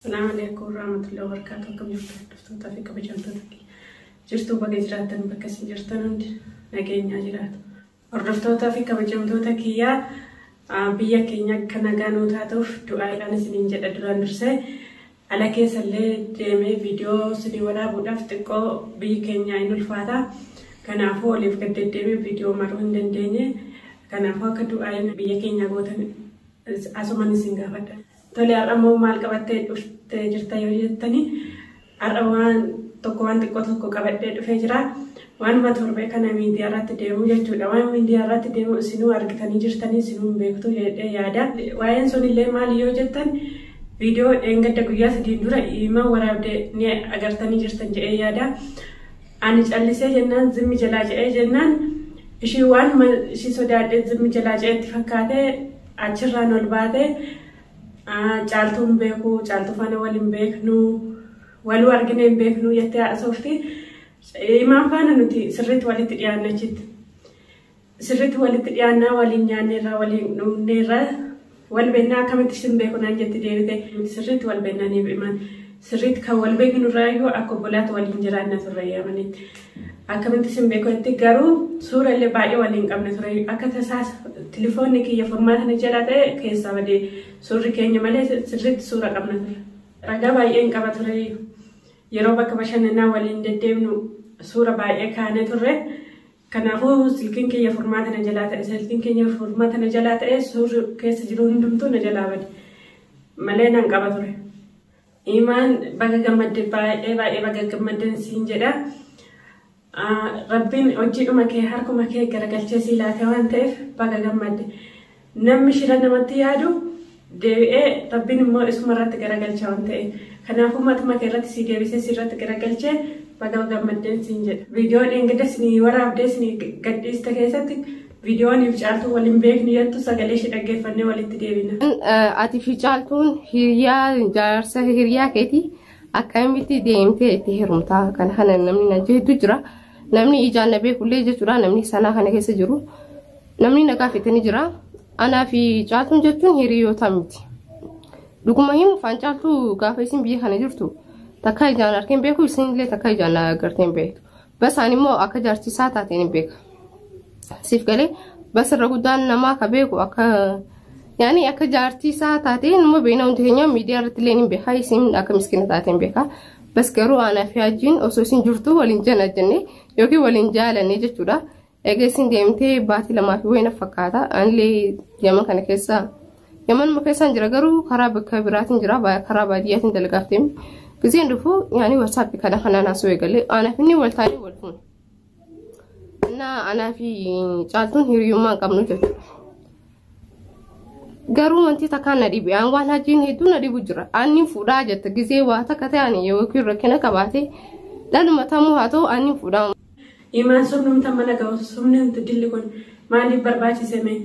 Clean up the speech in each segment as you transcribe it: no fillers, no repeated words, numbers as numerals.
Assalamu alaikum warahmatullahi wabarakatuh. Akkam jirtu hordoftoota fi kabajamtoota kiyya? Jirtuu baga jiraattan bakka isin jirtan hundi nageenyaa jiraatu. Hordoftoota fi kabajamtoota kiyyaa, biyya keenya akka nagaa nuu taatuuf du'aadhaan isiniin jedha. Duraan dursee ala keessallee deemee viidiyoo isinii waraabuudhaaf xiqqoo biyyi keenya hin ulfaata. Kanaafuu waliif gad deddeemee viidiyoo maruu hin dandeenye. Kanaafuu akka du'aan biyya keenya gootan asuman isin gaafadha. Tole, har'a immoo maal qabattee dhuftee jirta yoo jettani, har'a waan tokko, waan xiqqoo tokko qabadhee dhufee jira. Waanuma torbee kana miidiyaa irratti deemu jechuudha. Waan miidiyaa irratti deemu isinuu argitanii jirtanii, isinuu hin beektu jedhee yaada. Waa'een sunillee maali yoo jettan, viidiyoo dheengadda guyyaa 3n dura himaa waraabdee ni agartanii jirtan jedhee yaada. Ani callisee jennaan, zimmi jalaa jedhee jennaan, ishii waan ishii sodaadhee zimmi jalaa jedhetti fakkaatee achirraan ol baatee caaltuun beeku, caaltuu faana waliin beeknu, waluu argine hin beeknu jettee haasofti. Imaan faana nuti sirriitti walitti dhiyaanna achitti. Sirriitti walitti dhiyaannaa, waliin nyaanneerra, waliin dhugneerra, wal beennaa. Akkamitti isin beeku naan jetti deebite. Sirriitti wal beennaniif imaan. Sirriitti kan wal beeknu irraayyuu akka obbolaatti waliin jiraanna turre yaamanitti. Akkamitti isin beeku jetti, garuu suura illee baay'ee waliin qabne ture. Akka tasaas tilifoonni kiyya furmaata na jala ta'e keessaa badee suurri keenya malee sirriitti suura qabna ture. Ragaa baay'een qaba ture. Yeroo bakka bashannanaa waliin deddeemnu suura baay'ee kaanee turre. Kanaafuu silkiin kiyya furmaata na jalaa ta'e. Silkiin keenya furmaata na jalaa ta'e, suurri keessa jiru hundumtuu na jalaa bade. Malee nan qaba ture. Imaan, baga gammadde, baay'ee baay'ee baga gammadden siin jedha. Rabbiin hojiidhuma kee harkuma kee garagalchee sii laate waan ta'eef baga gammadde. Namni shira namatti yaadu deebi'ee Rabbiin immoo isuma irratti garagalcha waan ta'eef. Kanaafuu matuma kee irratti sii deebisee si irratti garagalchee baga gammaddeen siin jedha. Viidiyoo dheengadda isinii waraabdee isinii gadhiiste keessatti viidiyooniif caaltuu waliin beeknu jettu sagalee ishee dhaggeeffannee walitti deebina. Ati fi caaltuun hiriyaa jaarsa hiriyaa keetii akkamitti deemtee itti heerumtaa? Kana kana namni na hedduu jira. Namni ijaan na beekullee jechuudha, namni sanaa kana keessa jiru. Namni na gaafate ni jira. Anaa fi caaltuun jechuun hiriyoota miti. Dhuguma himu faan caaltuu gaafa isin biyya kana jirtu takka ijaan arkeen beeku, isin illee takka ijaan agarteen beektu. Basaan immoo akka jaartisaa taateen hin beeka. Siif galee, bas irra guddaan namaa ka beeku akka yaani akka jaartii isaa taatee nama beekna. Hundi keenya miidiyaa irratti illee ni beeka, isin akka miskiina taateen beeka. Bas garuu anaa fi hajjiin osoo isin jirtu waliin jana jennee yookiin waliin jaalannee jechuudha. Egaa isin deemtee baatii 2 fi wayina fakkaata. Anillee Yaman kana keessa, Yamanuma keessaan jira, garuu karaa bakka biraatiin jira, karaa baadiyyaatiin dalagaaf deemu. Giseen dhufu yaani WhatsApp kana kanaan haasoo eegalee anaa fi inni wal taanee wal fuune. Innaa anaa fi caaltuun hiriyummaa hin qabnu jechuudha. Garuu wanti takkaan na dhibe, aan waan hajjiin hedduu na dhibu jira. Anni fuudhaa jetta gisee waa takka ta'an yookiin rakkina qabaate dhaluma tamuu haa ta'u anni fuudhaa. Imaan, sobnumta mana ga'u, sobni dilli kun maaliif barbaachise mee?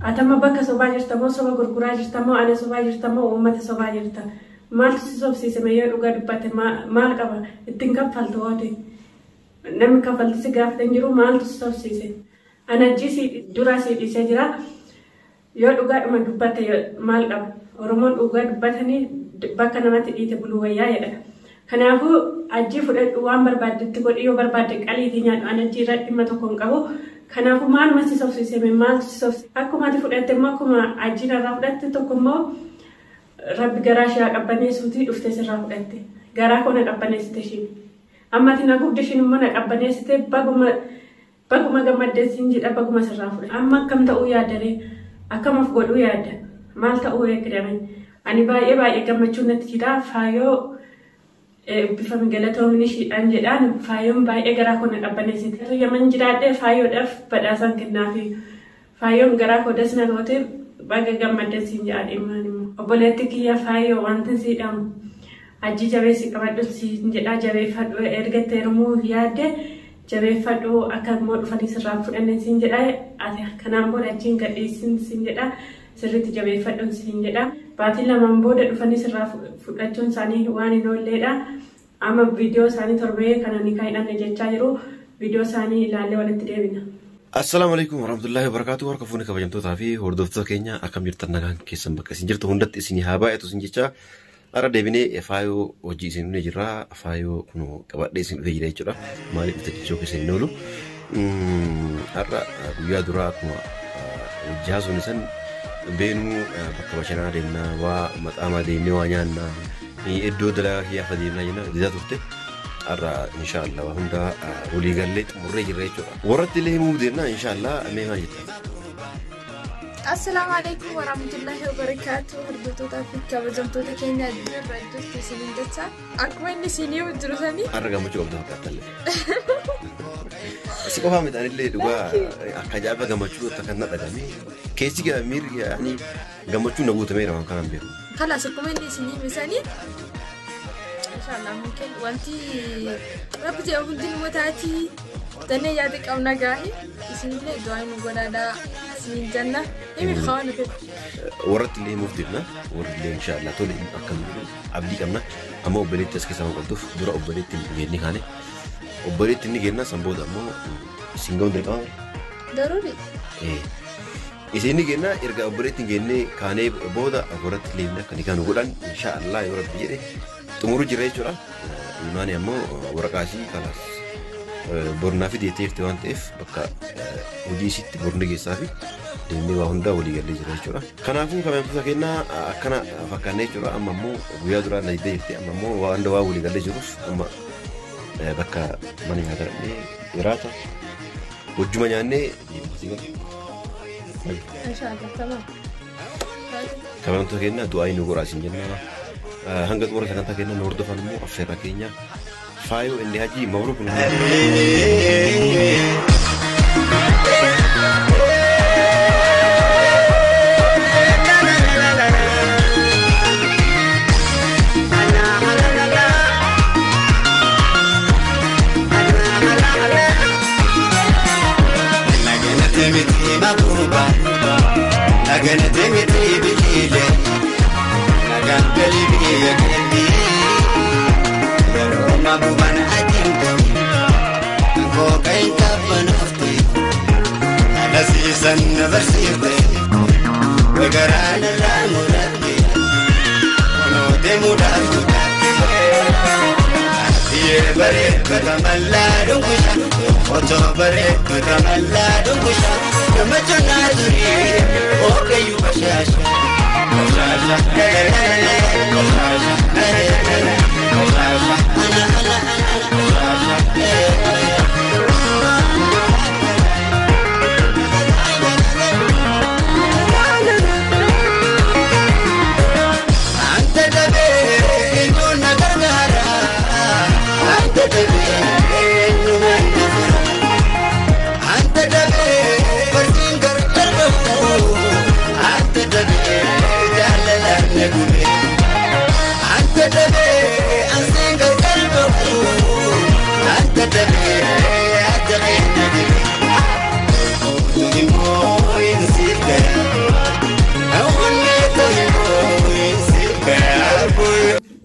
Atama bakka sobaa jirta moo, soba gurguraa jirta moo, ana sobaa jirta moo, uummata sobaa jirta? Maaltu si sobsiise mee? Yoo dhugaa dubbatte maal qaba? Ittiin kaffaltu hooti. Namni kaffalti si gaafate hin jiru, maaltu si sobsiise? Ana ajjii duraa si dhiisee jira. Yoo dhugaadhuma dubbatte maal qaba? Oromoon dhugaa dubbatanii bakka namatti dhiite buluu wayyaa jedha. Kanaafuu ajjii fudhadhu, waan barbaaddetti godhi, yoo barbaadde qaliitii nyaadhu, ana ajjii irra dhimma tokko hin qabu. Kanaafuu maaluma si sobsiise? Maaltu si sobsiise? Akkuma ati fudhatte immoo, akkuma ajjiin irraa fudhatte tokko immoo Rabbi garaa ishee haa qabbaneessuutii dhuftee sirraa fudhatte. Garaa koo na qabbaneessite ishiin. Amma ati na gubde, ishiin immoo na qabbaneessite. Baguma baguma gammaddeen siin jedha, baguma sirraa fudhatte. Amma akkam ta'uu yaaddaree? Akkam of godhuu yaadda? Maal ta'uu eegdame? Ani baay'ee baay'ee gammachuun natti jira. Faayoo, eebbifami, galatoomni ishiidhaan jedhaan. Faayoon baay'ee garaa koo na qabbaneessite. Yaman jiraadhee faayoodhaaf badhaasaan kennaafi. Faayoon garaa koo das na goote, baga gammadde siin jedhaan imaan immoo. Obboleetti kiyya faayoo, wanti siidhamu ajji jabeessi qabadhu siin jedhaa, jabeeffadhu. Erga itti heerumuu yaadde jabeeffadhu, akka immoo dhufanii sirraa fudhanne siin jedha. Ati kanaan booda achiin gadhiisin siin jedha, sirriitti jabeeffadhu siin jedha. Baatii 2n booda dhufanii sirraa fudhachuun isaanii waan hin oolleedha. Amma viidiyoo isaanii torbee kana ni kan hidhanne jechaa jiru. Viidiyoo isaanii ilaallee walitti deebina. Assalaamu alaikum warahmatullahi wabarakatuh. Harka fuuni kabajamtootaa fi hordoftoota keenya, akkam jirtan? Nagaan keessan bakka isin jirtu hundatti isin haa baay'atu isin jecha. Har'a deebinee faayoo hojii isin dhufnee jirra. Faayoo kun qabadhee isin dhufee jira jechuudha. Maaliif dhufte jechuu keessa hin oolu. Har'a guyyaa duraa akkuma hojii haasofne san beenuu bakka bashannanaa deemnaa, waa maxaamaa deemnee waa nyaannaa, iddoo dalagaa kiyyaa deemnaa jenna didaa turte. Har'a inshaallah waa hundaa walii gallee xumurree jirra jechuudha. Warratti illee himuu deemna inshaallah mee maal jettaa? Assalaamu alaikum warahmatullahi wabarakatuh. Hordoftoota fi kabajamtoota keenya jirra jirtu isiniin jecha. Akkuma inni isinii jiru sanii. Har'a gammachuu qabda fakkaattallee. Si qofaa miti anillee dhugaa akka ajaa'iba gammachuu akka kan dhagame. Keessi miirri yaani gammachuun na guutameera waan kanaan beeku. Kalaas akkuma inni isinii hime sanii. Inshallah mungkin wanti rabbi jedhu hundinuu taatii jennee yaada qabna gaahi isinillee du'aa nu godhaadhaa isiniin jenna himi kaawwan fedhu. Warratti illee himuuf deemna. Warri illee inshaallah tole akkam abdii qabna. Amma obboleetti as keessaa waan qabduuf dura obboleetti hin geenne kaane. Obboleetti inni geenna san booda ammoo isin ga'uun dirqama. Daruuri. Isin ni geenna erga obboleetti hin geennee kaanee booda warratti illee himna akka ni godhan inshaallah yoo rabbi jedhe xumuru jira jechuudha. Imaani ammoo waraqaa isii kalaas bornaa fi deettee jirti waan ta'eef bakka hojii isiitti borni geessaa fi deemnee waa hundaa walii gallee jira jechuudha. Kanaafuu kabajamtoota keenyaa akkana fakkaannee jechuudha. Amma immoo guyyaa duraa na diddee jirti. Amma immoo waa hunda waa walii gallee jiruuf amma bakka mana nyaataa dhaqnee jiraata. Wajjuma nyaannee deemna. Inshaallah tamam. Kabajamtoota keenyaa du'aa inni godhaa isin jenna. Hanga xumura sagantaa keenyaa nu hordofan immoo affeerra keenya. Faayoo inni hajii mabruuk nu.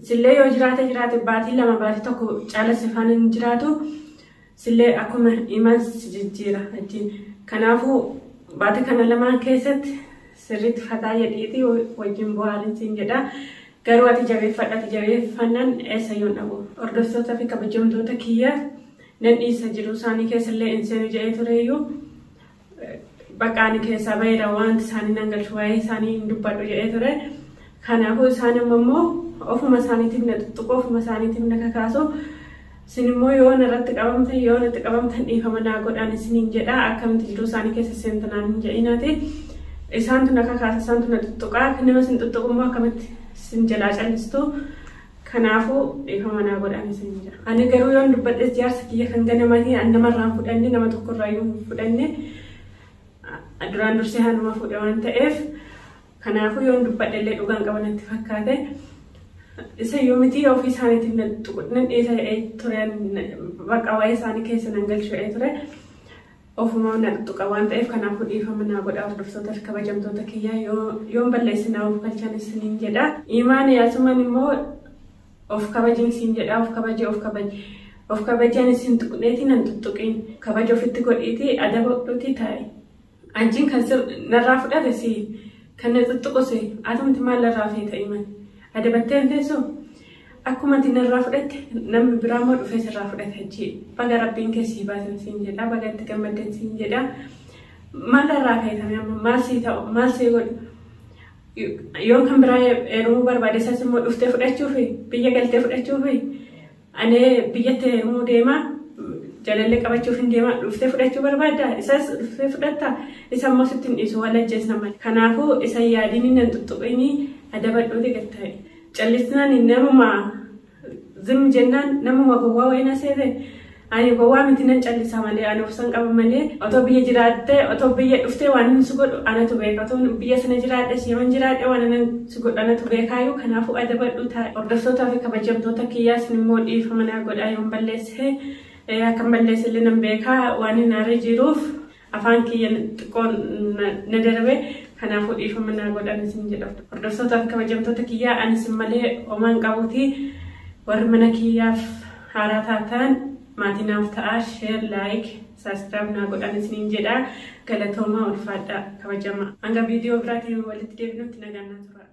Sillee yoo jiraate jiraate baatii lama baatii tokko caala sifaan hin jiraatu sillee akkuma iman si jijjiira wajjin. Kanaafuu baatii kana lamaan keessatti sirriitti fataa jedhiiti wajjin bu'aarin siin jedha. Garuu ati jabeeffadha ati jabeeffannaan eessa yoon dhabu. Hordoftoota fi kabajamtoota kiyya nan dhiisa jiru isaanii keessallee hin seenu jedhee tureyyuu bakka ani keessaa baheera wanti isaanii nan galchu waa'ee isaanii hin dubbadhu jedhee ture. Kanaafuu isaan immoo ofuma isaaniitiif na tuttuqu ofuma isaaniitiif na kakaasu. Isin immoo yoo narratti qabamtan yoo natti qabamtan dhiifama naa godhaan isiniin jedha akkamitti jiruu isaanii keessa seentanaan hin jedhinaati. Isaantu na kakaasa isaantu na tuttuqaa nama isin tuttuqu immoo akkamitti isin jalaa callistu. Kanaafuu dhiifama naa godhaan isiniin jedha. Ani garuu yoon dubbadhes jaarsa kiyya kan ganamatii an namarraa hin fudhanne nama tokkorraa hin fudhanne duraan dursee hanuma fuudhe waan ta'eef kanaafuu yoon dubbadhe illee dhugaan qaba natti fakkaate. Isa yoo miti ofii isaaniitiin nan dhiisa ture bakka waa'ee isaanii keessa nan galchu ture. Ofuma na tuttuqa waan ta'eef kanaafuu dhiifama naa godha hordoftoota fi kabajamtoota kiyyaa yoon balleessinaa of galchan isiniin jedha. Imaan yaasuman immoo of kabajin siin jedha of kabaje of kabaje. Of kabajaan isin tuqneeti nan tuttuqin kabaja ofitti godhiiti adaba godhuuti taa'i. Anjiin kan narraa fudhate si kan na tuttuqu si atumti maal narraa feeta iman. Adabattee hin teessu akkuma ati narraa fudhatte namni biraa immoo dhufee sirraa fudhata jechii. Baga Rabbiin kee sii baasan siin jedha, baga itti gammaddan siin jedha. Maal irraa feetame amma maal sii ta'u maal sii godhu? Yoo kan biraa heerumuu barbaade isas immoo dhuftee fudhachuufi biyya galtee fudhachuufi ani biyyatti heerumuu deema, jalallee qabachuuf hin deema, dhuftee fudhachuu barbaadda, isas dhuftee fudhatta, isa immoo sitti hin dhiisu, wal ajjeesna malee. Kanaafuu isa yaadini nan tuttuqini, adabadhuuti gatta'e. Callisnaan namuma zim jennaan namuma gowwaa wayina seete. Ani gowwaa miti, nan callisa malee, ani obsan qaba malee. Otoo biyya jiraatte, otoo biyya dhuftee waan inni si godhu anatu beeka. Otoo biyya sana jiraadhe, siman jiraadhe, waan inni si godhu anatu beekaayyuu. Kanaafuu adabadhu taa'e. Hordoftootaa fi kabajamtoota kiyyaas immoo dhiifama naa godhaa yoon balleesse. Akkan balleesse illee nan beekaa, waan hin aaree jiruuf afaan kiyya xiqqoon na darbe, kanaafuu dhiifama naa godhan isin jedha. Hordoftootaa fi kabajamtoota kiyyaa, anis malee homaan qabuuti. Warri mana kiyyaaf haaraa taatan maatii naaf ta'aa, share, like, subscribe naa godhan isiniin jedha. Galatoomaa, ulfaadhaa, kabajamaa. Hanga viidiyoo biraatiin walitti deebinutti nagaan naa tura.